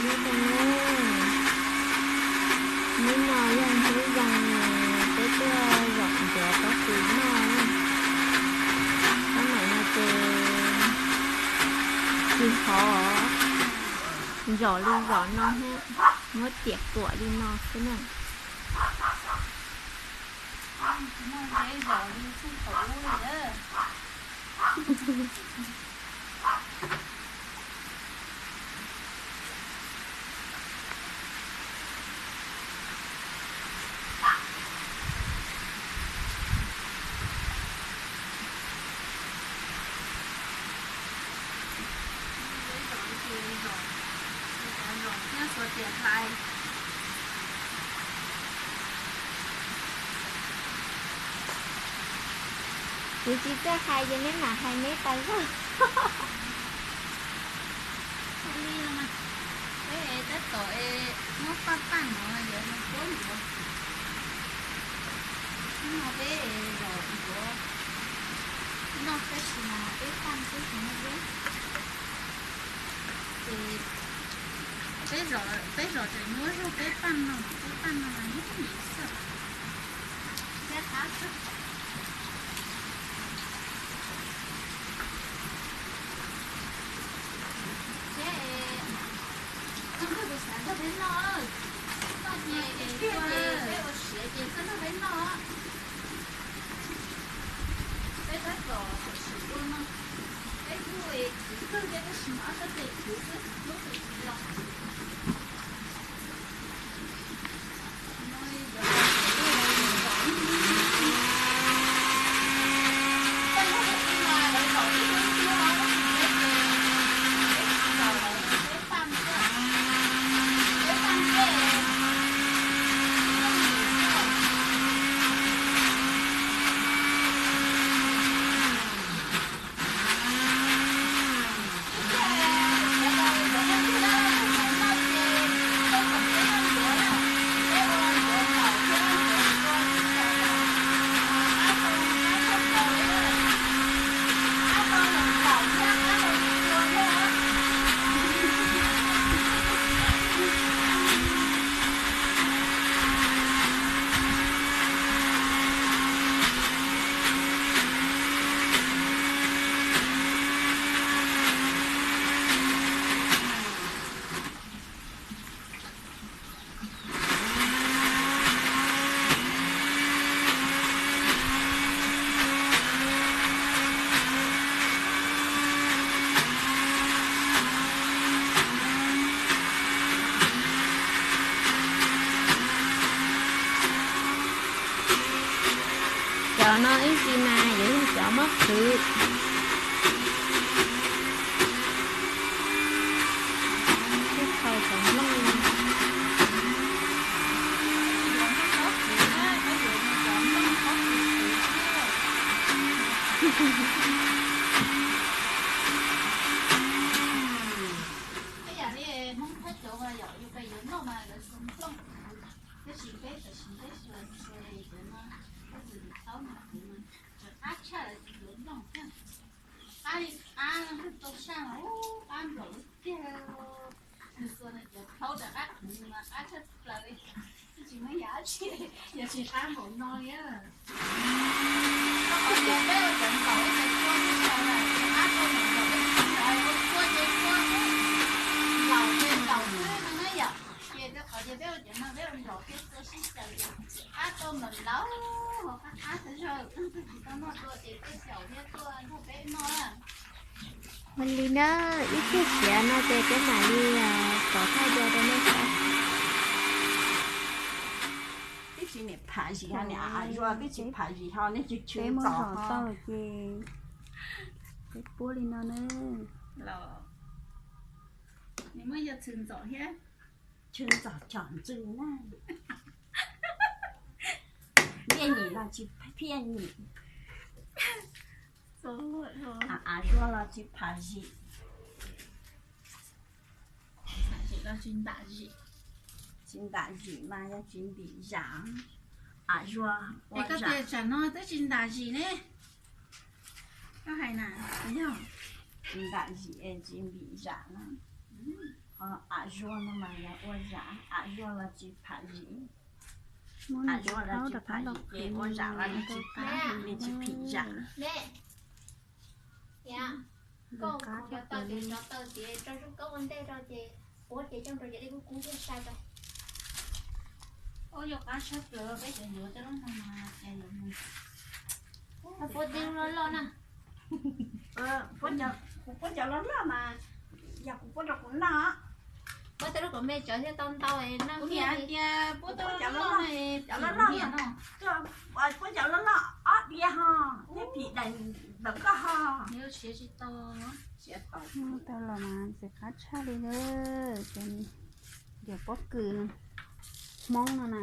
Nyob zoo nawb, hnub no yog hnub zoo peb tuaj zaum ncuav pob kws noj. Tab sis no ces tsis hov, zom li zom no thiab, muab tiam kuam li no xwb na. Peb zom ces zom, zom thiab xuas tias hais. Kuv tsis txawj hais ces neb mam hais neb tas zog. Li no mas, peb tab tom muab paj paj no yuav mus cuab ncuav. Hnub no peb zom ncuav noj tab sis mas peb paj xwb tsis muab cuab. Ces peb zom, peb zom tseem muab zog peb paj no, peb paj no mas hnub nim xwb. Thiab qab tshaj. Thiab es, koj nrog kuv xav nrog peb noj, noj ces es thiaj ces peb ua siav ces koj nrog peb noj. Peb tab tom tam sim ua no, peb kuj es khwv kawg thiab tab sis mas ob sab tes khwv xwb, lub tes tsis los. Cov no ib ntsis mas yuav yog cov muab khwv. Thiab khaws cov nplooj li no. Ib yam li Hmoob Thab cov uas yog yus pes yuav noj mas lawv xuas nplooj, tab sis peb tam sim peb xuas cov no, peb xuas tus thaub no, qab tshaj lawv tsis yuav nplooj thiab. Qab li qab tau saj mas qab nplaum tiag. Nws xuas nws cov thaub rov qab qhwv mas qab tshaj plaws li. Twb tsis muaj yam dab tsi, yog tsis qab npaum no li. Koj qhov tias peb ua cov nplaum ib cov tshuaj twb tsis hais, qab tau nplaum nplaum ib tug ntawd ua tshuaj ces tshuaj xwb, nplaum ces nplaum xwb no na yom. Ces rau qhov tias peb ua cov no peb ua nplaum thiab tshuaj sib xyaw ces qab tau nplaum nplaum, qab qab tag zog, tag kis tau noj dua ces tuaj xyaum thiab tuaj nrog peb noj. Ua li na, ib pliag siav no ces peb mam li pov thaj dua rau nej saib. Twb tsis niam pham zim ho niam a zuag twb tsis pham zim ho nej tsis tshwm txom tau ces peb puab li no na. Los nws muaj yog tshwm ntxom thiab. Tshwm ntxom cov ntxwg na. Phiaj nyim los tsis phiaj nyim. A zuag los tsis pham zim. Tsis ntam zim, tsis ntam zim mas yog tsis ntim zam. A zuag ua koj tias tsam no twb tsis ntam zim ne. Koj hais na, yog tsis ntam zim es tsis ntim zam na. Ho a Zuag no mas yog ua zam, av zuag los tsis pham zim. Av zuag los tsis pham zim ces ua zam los nws tsis pham, nws tsis phim zam. Koj qab cov taws ces rov taws tias rau zub kaub ua ntej rau ces puab ces coj rau ces dej kub kub thiaj sai rau. Ua yog qab tshaj plaws peb cov yuav tej lub no mas cas yuav mus. Puab tej lub loj loj na. Kuv puab cov loj loj mas yog kuv puab rau kuv noj. Puab tej lub kaum me tsawv thiaj tau ntau noj. Kuv niam hais tias puab tej loj loj, cov loj loj, puab cov loj loj ob diav ho, thiab phim daim ntawm koj ho. Siav tsis tau. Siav tau. Tau los mas ntxim qab tshaj li na. Cov pob kws Hmoob no na.